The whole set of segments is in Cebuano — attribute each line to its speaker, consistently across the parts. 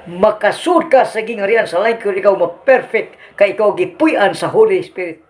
Speaker 1: Makasud ka sa gingharian sa langit kung ikaw ma-perfect kay ikaw gipuy-an sa Holy Spirit.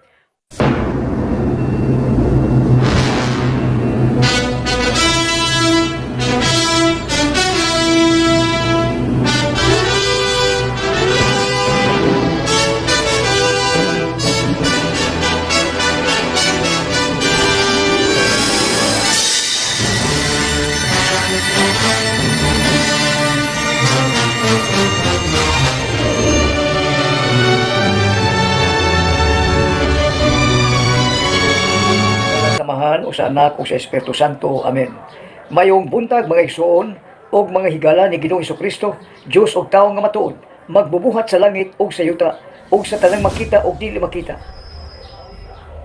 Speaker 1: Samahan o sa Anak o sa Espiritu Santo. Amen. Mayong buntag, mga igsoon ug mga higala ni Ginoong Kristo, Dios ug tawo nga matuod, magbubuhat sa langit ug sa yuta ug sa tanang makita ug dili makita.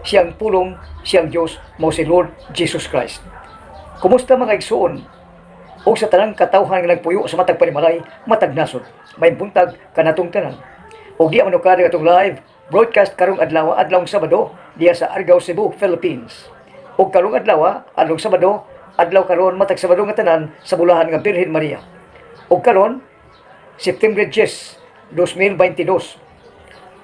Speaker 1: Siyang pulong, siyang Dios, mao si Lord Jesus Christ. Kumusta, mga igsoon ug sa tanang katawhan nga nagpuyo sa matag panimalay, matag nasod? May buntag kanatong tanan. Ug di manukari atong live broadcast karong adlaw, adlawng Sabado, diya sa Argao, Cebu, Philippines. Ug karong adlaw, adlawng Sabado, adlaw karon matag Sabado nga tanan sa bulahan nga Birhen Maria. Ug karon September 10, 2022,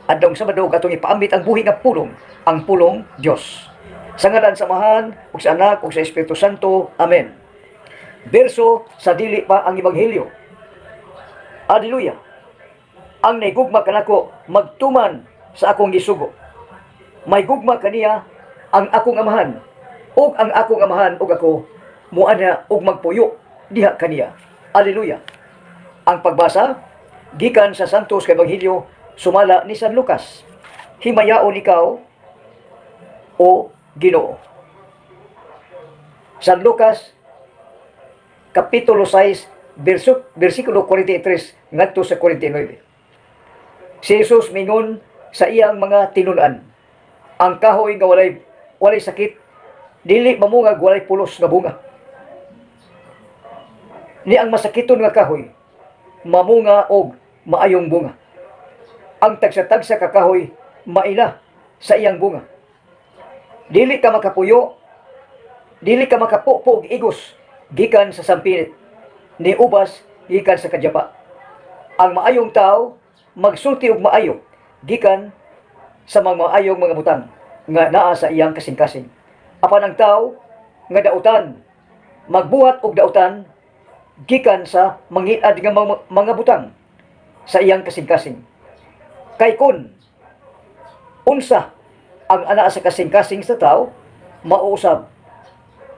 Speaker 1: adlawng Sabado, atong ipaambit ang buhi nga pulong, ang pulong Dios. Sa ngalan sa Amahan ug sa Anak ug sa Espiritu Santo. Amen. Berso sa dili pa ang ebanghelyo. Alleluia. Ang naigugma kanako magtuman sa akong gisugo. May gugma kaniya ang akong Amahan, ug ang akong Amahan ug ako muana ug magpuyo diha kaniya. Alleluia. Ang pagbasa gikan sa Santos nga Ebanghelyo sumala ni San Lucas. Himayaon ikaw, o Ginoo. San Lucas kapitulo 6 versikulo 43 ngadto sa 49. Si Jesus mingon sa iyang mga tinun-an, "Ang kahoy nga walay sakit dili mamungag walay pulos nga bunga. Ni ang masakiton nga kahoy mamunga og maayong bunga. Ang tagsa-tagsa ka kahoy maila sa iyang bunga. Dili ka makapuyo, dili ka makapupo og igos gikan sa sampinit, ni ubas gikan sa kadyapa. Ang maayong tao magsulti og maayo gikan sa mga maayong mga butang nga naa sa iyang kasing-kasing. Apan ang tao nga dautan magbuhat og dautan gikan sa mangilad nga mga butang sa iyang kasing-kasing. Kay kun unsa ang anaa sa kasing-kasing sa tao, mao usab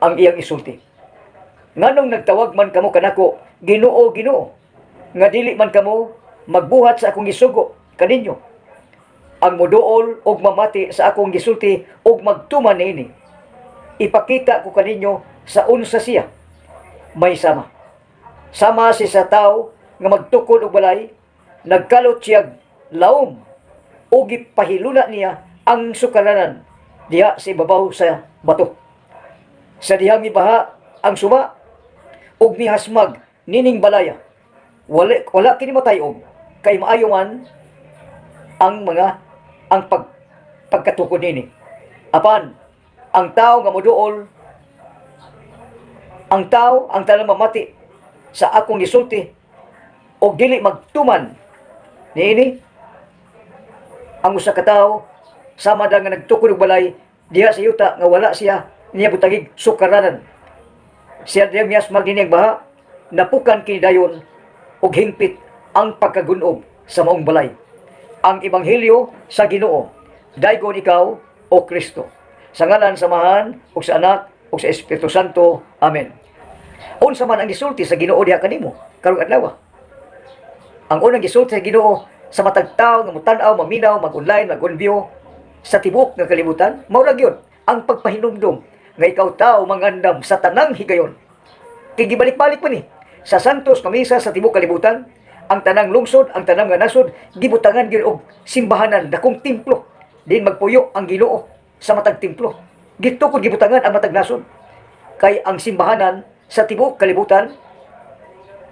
Speaker 1: ang iyang isulti. Nganong nagtawag man kamo kanako, 'Ginoo, Ginoo,' nga dili man kamo magbuhat sa akong gisugo kaninyo? Ang moduol og mamati sa akong gisulti og magtuman niini, ipakita ko kaninyo sa unsa siya may sama. Sama si sa tao nga magtukod og balay, nagkalot siya laom ug gipahiluna niya ang sukaranan diha sa ibabaw sa bato. Sa dihang mibaha ang suba ug mihasmag nining balaya, wala kini matay-og kay maayo man ang mga ang pagkatukod nini. Apan ang tao nga moduol, ang tao ang tanang mamati sa akong gisulti og dili magtuman niini, ang usa ka tawo sama da nga nagtukod og balay diha sa yuta nga wala siya niya butangig sukaranan. Siya diya miyasmag nini ang baha, napukan kini dayon og hingpit ang pagkagunob sa maong balay." Ang ebanghelyo sa Ginoo. Daygon ikaw, o Kristo. Sa ngalan sa Amahan ug sa Anak ug sa Espiritu Santo. Amen. Unsa man ang gisulti sa Ginoo diha kanimo karong adlaw? Ang unang gisulti sa Ginoo sa matag tawo nga motan-aw, maminaw, mag-online, mag-on-view sa tibuok nga kalibutan, mao ra gyud ang pagpahinumdom nga ikaw tao mangandam sa tanang higayon. Kay gibalik-balik man ni sa Santos nga Misa sa tibuok kalibutan, ang tanang lungsod, ang tanang nga nasod, gibutangan gyud og simbahanan, dakong templo. Din magpuyo ang Ginoo sa matag templo. Gitukod gibutangan ang matag nasod. Kay ang simbahanan sa tibuok kalibutan,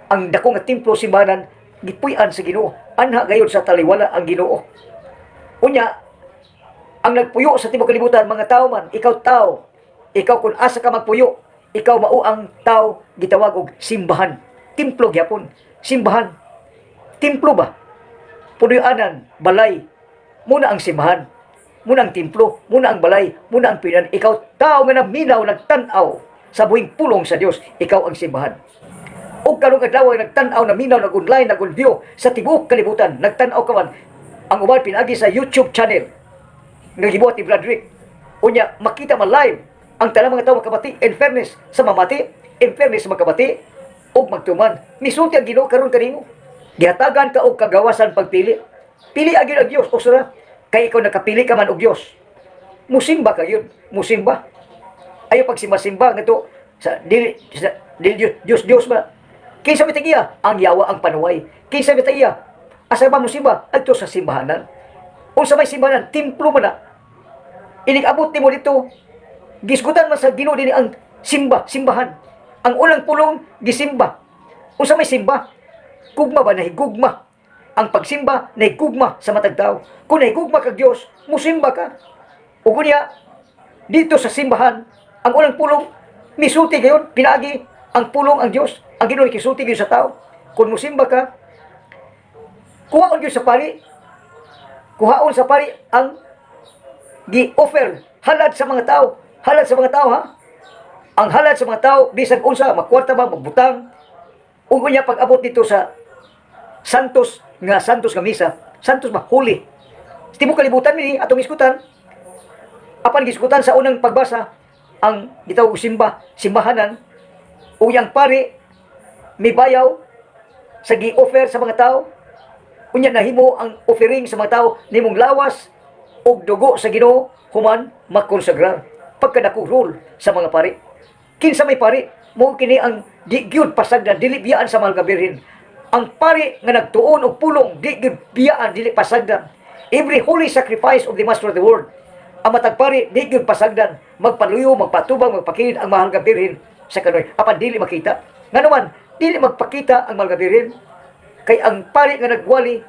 Speaker 1: ang dako nga templo simbahanan, gipuy-an sa Ginoo. Anha gayud sa taliwala ang Ginoo. Unya, ang nagpuyo sa tibuok kalibutan, mga tao man, ikaw tao, ikaw kung asa ka magpuyo, ikaw mao ang tao gitawag og simbahan. Templo gyapon, simbahan. Templo ba? Punuy-anan, balay. Muna ang simbahan. Muna ang templo, muna ang balay, muna ang pinan. Ikaw, tao nga naminaw, nagtan-aw sa buhing pulong sa Dios, ikaw ang simbahan. O karong adlaw ay nagtan-aw, naminaw, nag-online, nag-view sa tibuok kalibutan, nagtan-aw ka man ang uban pinaagi sa YouTube channel nga gibuhat ni Broderick. Unya makita man live ang tanang mga tawo makabati, in fairness sa mamati, in fairness sa makabati ug magtuman. Misulti ang Ginoo karon kanimo. Gihatagan ka og kagawasan pagpili. Pili gyud ang Dios usra kay ikaw nakapili ka man og Dios. Musimba ka gyud, musimba. Ayo pagsimba-simba ngadto sa dili Dios, Dios Dios ba. Kinsa may tag-iya? Ang yawa ang panuway. Kinsa may tag-iya? Asa ba musimba? Adto sa simbahanan. Unsa may simbahanan? Templo man na. Inig-abot nimo dito, gisgutan man sa Ginoo dinhi ang simba, simbahan. Ang unang pulong, gisimba. Unsa may simba? Gugma ba, nahigugma? Ang pagsimba, nahigugma sa matag tao. Kung nahigugma kag Dios, musimba ka. Ug unya, dito sa simbahan, ang unang pulong, misulti gayon, pinaagi ang pulong ang Dios. Ang Ginoo kisulti gayon sa tao. Kung musimba ka, kuhaon gyud sa pari, kuhaon sa pari ang gi-offer, halad sa mga tao. Halad sa mga tao, ha? Ang halad sa mga tao, bisag unsa, magkwarta ba, magbutang. Ug unya pag-abot dito sa Santos nga misa, Santos ba, holy. Sa tibuok kalibutan ni atong iskutan, apan gisgutan sa unang pagbasa ang gitawag og simba, simbahanan, ug yang pari mibayaw sa gi-offer sa mga tao. Unya nahimo ang offering sa mga tao nimong lawas ug dugo sa Ginoo human makonsagrar. Pagkadakong role sa mga pari. Kinsa may pari? Mo kini ang di gyud pasagdan, dili biyaan sa mga birhen. Ang pari nga nagtuon og pulong, di gyud biyaan, dili pasagdan. Every holy sacrifice of the Master of the world, ang matag pari di gyud pasagdan, magpaluyo, magpatubang, magpakilid ang Mahal nga Birhen sa kanoy. Apan dili makita. Ngano man dili magpakita ang Mahal nga Birhen? Kay ang pari nga nagwali,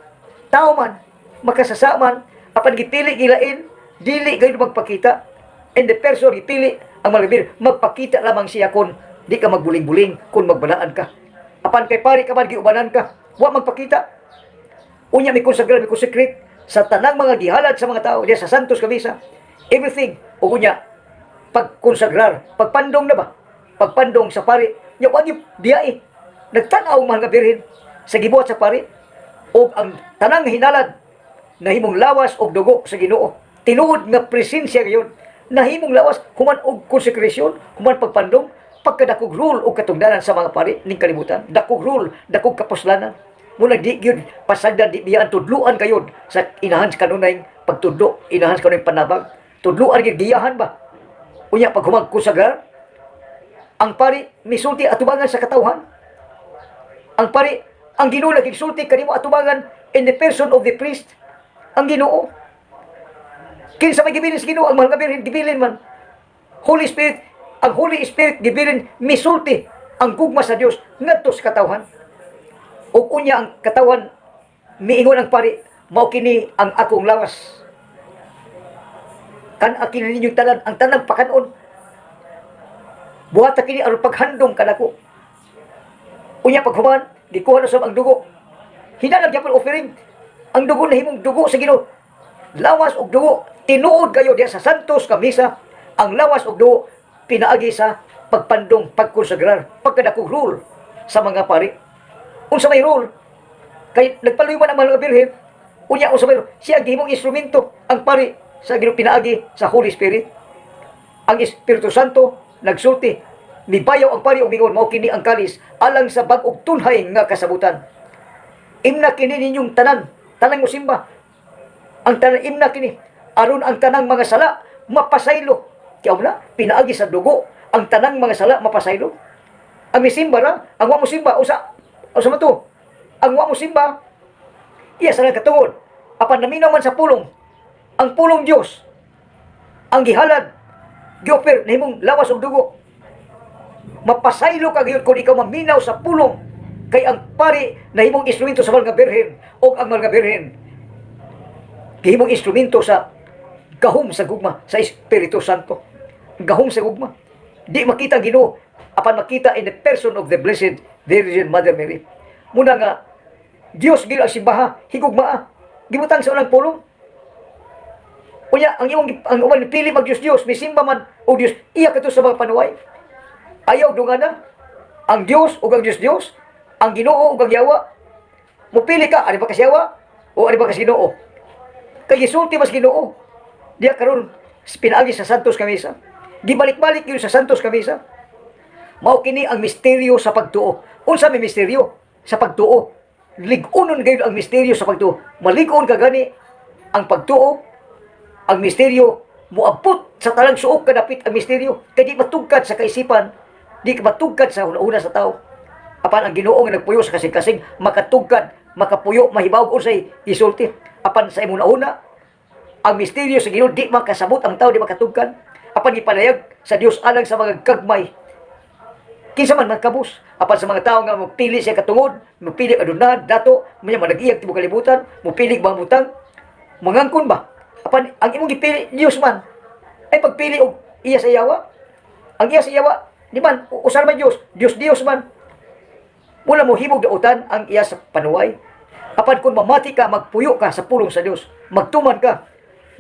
Speaker 1: tao man, makasasa man, apan gipili gilain, dili gayud magpakita. And the person gipili ang Mahal nga Birhen, magpakita lamang siya kon di ka magbuling-buling, kung magbalaan ka. Apan kay pari ka man, giubanan ka, wa magpakita. Unya may consecrate, may consecrate sa tanang mga gihalad sa mga tao diya sa Santos nga misa. Everything. O unya, pagkonsagrar, pagpandong na ba? Pagpandong sa pari, nya wa gyud biyae. Nagtan-aw ang Mahal nga Birhen sa gibuhat sa pari og ang tanang hinalad nahimong lawas og dugo sa Ginoo. Tinuod nga presensya gayon. Nahimong lawas human og consecration, human pagpandong, pagkadakog role og katungdanan sa mga pari ning kalibutan. Dakog role, dakog kapuslanan. Muna di gyud pasagdan, di biyaan, tudluan kayod sa inahan sa kanunay pagtudlo, inahan sa kanunay panabag. Tudluan gyud, giyahan ba? Unya pag humag konsagar, ang pari misulti atubangan sa katawhan. Ang pari, ang Ginoo nagigsulti kanimo atubangan in the person of the priest. Ang Ginoo. Kinsa may gibilin sa Ginoo? Ang Mahal nga Birhen gibilin man. Holy Spirit, ang Holy Spirit gibilin misulti ang gugma sa Dios ngadto sa katawhan. Ug unya ang katawan, miingon ang pari, "Mao kini ang akong lawas. Kan-a kini ninyong tanan, ang tanang pakanon. Buhata kini aron paghandom kanako." Unya paghuman, gikuha na sa ang dugo. Hinalag gyapon offering. Ang dugo nahimong dugo sa Ginoo. Lawas og dugo, tinuod kayo diya sa Santos nga misa, ang lawas og dugo pinaagi sa pagpandong, pagkonsagrar, pagkadakong role sa mga pari. Unsa may role? Kay nagpaluyo man ang Mahal nga Birhen, unya unsa may role? Siya ang gihimong instrumento, ang pari sa Ginoo pinaagi sa Holy Spirit. Ang Espiritu Santo nagsulti, mibayaw ang pari og mingon, "Mao kini ang kalis alang sa bag-ong tunhay nga kasabutan. Imna kini ninyong tanan, tanang musimba. Ang tanan, imna kini aron ang tanang mga sala mapasaylo." Kaya na pinaagi sa dugo ang tanang mga sala mapasaylo. Ang misimba ra, ang wa mosimba usa usa man to. Ang wa mosimba iya sa katungod. Apan naminaw man sa pulong. Ang pulong Dios ang gihalad, gioffer, nahimong lawas ug dugo. Mapasaylo ka gyud kung ikaw maminaw sa pulong, kay ang pari nahimong instrumento sa Mahal nga Birhen ug ang Mahal nga Birhen gihimong instrumento sa gahom sa gugma sa Espiritu Santo. Gahom sa gugma. Di makita ang Ginoo apan makita in the person of the Blessed Virgin Mother Mary. Muna nga Dios gyud ang simbaha, higugmaa. Gibutang sa unang pulong. Unya ang imong ang uban pili mag Dios Dios, misimba man og Dios, iya kadto sa mga panuway. Ayaw dungana ang Dios ug ang Dios Dios, ang Ginoo ug ang yawa. Mupili ka, ari ba ka sa yawa o ari ba ka sa Ginoo? Kay gisulti mas Ginoo. Diya karon pinaagi sa Santos nga Misa. Gibalik-balik yun sa Santos nga Misa. Mao kini ang misteryo sa pagtuo. Unsa may misteryo sa pagtuo? Lig-unon gayud ang misteryo sa pagtuo. Malig-on ka gani ang pagtuo, ang misteryo moabot sa talang suok kadapit ang misteryo kay di matugkad sa kaisipan, di ka matugkad sa una sa tao. Apan ang Ginoo nga nagpuyo sa kasing-kasing makatugkad, makapuyo, mahibaw unsay isulti. Apan sa imong nauna, ang misteryo sa Ginoo di makasabot ang tao, di makatugkad. Apan gipadayag sa Dios alang sa mga gagmay, kinsa man magkabus. Apan sa mga tao nga mopili siya katungod, mopili adunad dato may manag-iyag tibuok kalibutan, mopili mga butang, mangangkon ba. Apan ang imong gipili, Dios man, ay pagpili og iya sa yawa, ang iya sa yawa di man usar man Dios Dios Dios man, mula mo himog dautan ang iya sa panuway. Apan kung mamati ka, magpuyo ka sa pulong sa Dios, magtuman ka,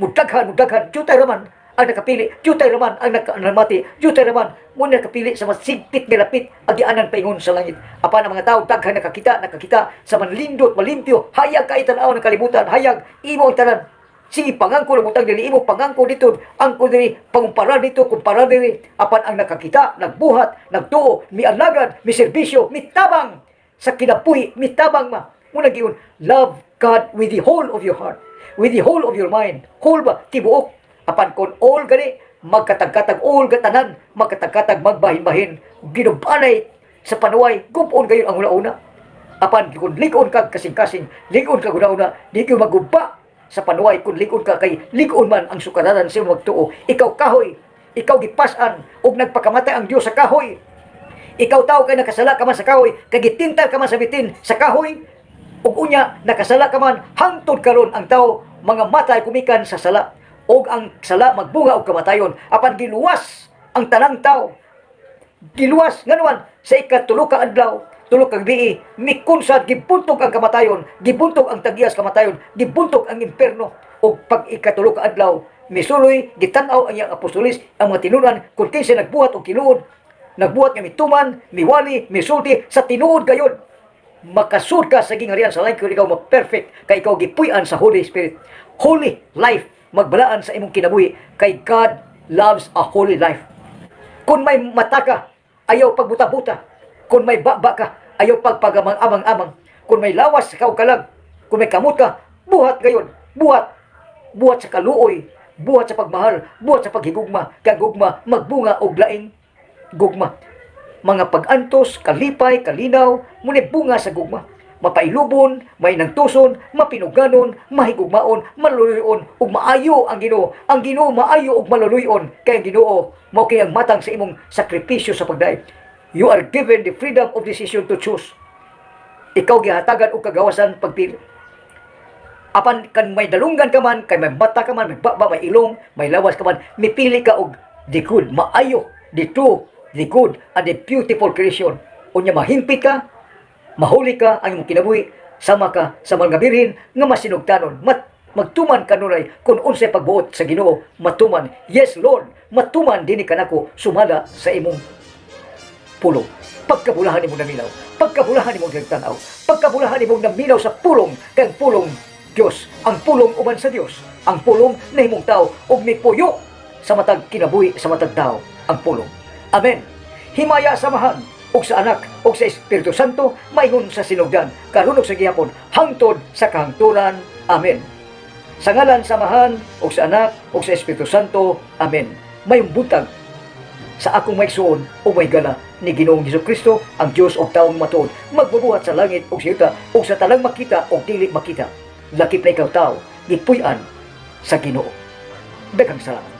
Speaker 1: mudaghan, mudaghan, jutay raman ang nakapili, jutay raman ang namati, jutay raman mo nakapili sa masigpit nga lapit agianan paingon sa langit. Apan ang mga tao daghan nakakita, nakakita sa manlindot, malimpyo, hayag kay tan-aw ng kalibutan, hayag imo ang tanan. Sige, pangangko ng butang dili imo, pangangko dito, angko diri, pangumpara dito, kumpara diri. Apan ang nakakita, nagbuhat, nagtuo, mialagad, miserbisyo, mitabang sa kinabuhi, mitabang ma. Muna giun, love God with the whole of your heart, with the whole of your mind. Whole ba? Tibuok. Apan kung all gani, magkatag-katag all gatanan, magkatag-katag magbahin-bahin, ginubanay sa panuway, gubon gayon ang una-una. Apan kung lig-on ka kasing-kasing, lig-on ka una-una, di ka maguba sa panuway kung lig-on ka kay lig-on man ang sukaranan sa imong magtuo. Ikaw kahoy, ikaw gipas-an ug nagpakamatay ang Dios sa kahoy. Ikaw tao kay nakasala ka man sa kahoy, kay gitintal ka man sa bitin sa kahoy, ug unya nakasala ka man hangtod karon ang tao mga matay kumikan sa sala ug ang sala magbunga og kamatayon. Apan giluwas ang tanang tao, giluwas nganuan sa ikatulo ka adlaw, tulo ka gabii, mikunsad, gibuntog ang kamatayon, gibuntog ang tagiyas kamatayon, gibuntog ang imperno. Ug pag ikatulo ka adlaw, misuloy, gitan-aw ang iyang apostolis, ang mga tinunan, kung kinsa nagbuhat og tinuod, nagbuhat nga mituman, miwali, misulti sa tinuod gayon. Makasud ka sa gingharian sa langit kung ikaw ma-perfect kay ikaw gipuy-an sa Holy Spirit. Holy life magbalaan sa imong kinabuhi kay God loves a holy life. Kung may mata ka, ayaw pagbuta-buta. Kung may baba ka, ayaw pagpagamang-amang-amang. Kung may lawas ka o kalag, kung may kamot ka, buhat gayon. Buhat. Buhat sa kaluoy, buhat sa pagmahal, buhat sa paghigugma. Kay gugma magbunga og laing gugma. Mga pag-antos, kalipay, kalinaw, muna bunga sa gugma. Mapailubon, may nangtuson, mapinuganon, mahigugmaon, maluluyon, ug maayo ang Ginoo. Ang Ginoo maayo ug maluluyon. Kay ang Ginoo mao kay ang matang sa imong sakripisyo sa pagdaig. You are given the freedom of decision to choose. Ikaw gihatagan og kagawasan pagpili. Apan kan may dalunggan ka man, kay may mata ka man, may baba, may ilong, may lawas ka man, mipili ka og the good, maayo, the true, the good, and the beautiful creation. Unya mahimpit ka, mahuli ka ang imong kinabuhi, sama ka sa mga birhen nga masinugtanon, magtuman kanunay kung unsay pagbuot sa Ginoo, matuman. Yes, Lord, matuman dinhi kanako sumala sa imong pulong. Pagkabulahan nimong naminaw, pagkabulahan nimong nagtanaw, pagkabulahan nimong naminaw sa pulong, kay ang pulong Dios, ang pulong uban sa Dios, ang pulong nahimong tao ug mipuyo sa matag kinabuhi sa matag tao, ang pulong. Amen. Himaya sa Amahan ug sa Anak ug sa Espiritu Santo, maingon sa sinugdan, karon ug sa gihapon, hangtod sa kahangturan. Amen. Sa ngalan sa Amahan ug sa Anak ug sa Espiritu Santo. Amen. Mayong buntag sa akong maigsuon o may gala ni Ginoong Hesus Kristo, ang Dios og taong matuod, magbubuhat sa langit ug sa yuta ug sa tanang makita o dili makita. Lakip na ikaw tao, gipuy-an sa Ginoo. Daghang salamat.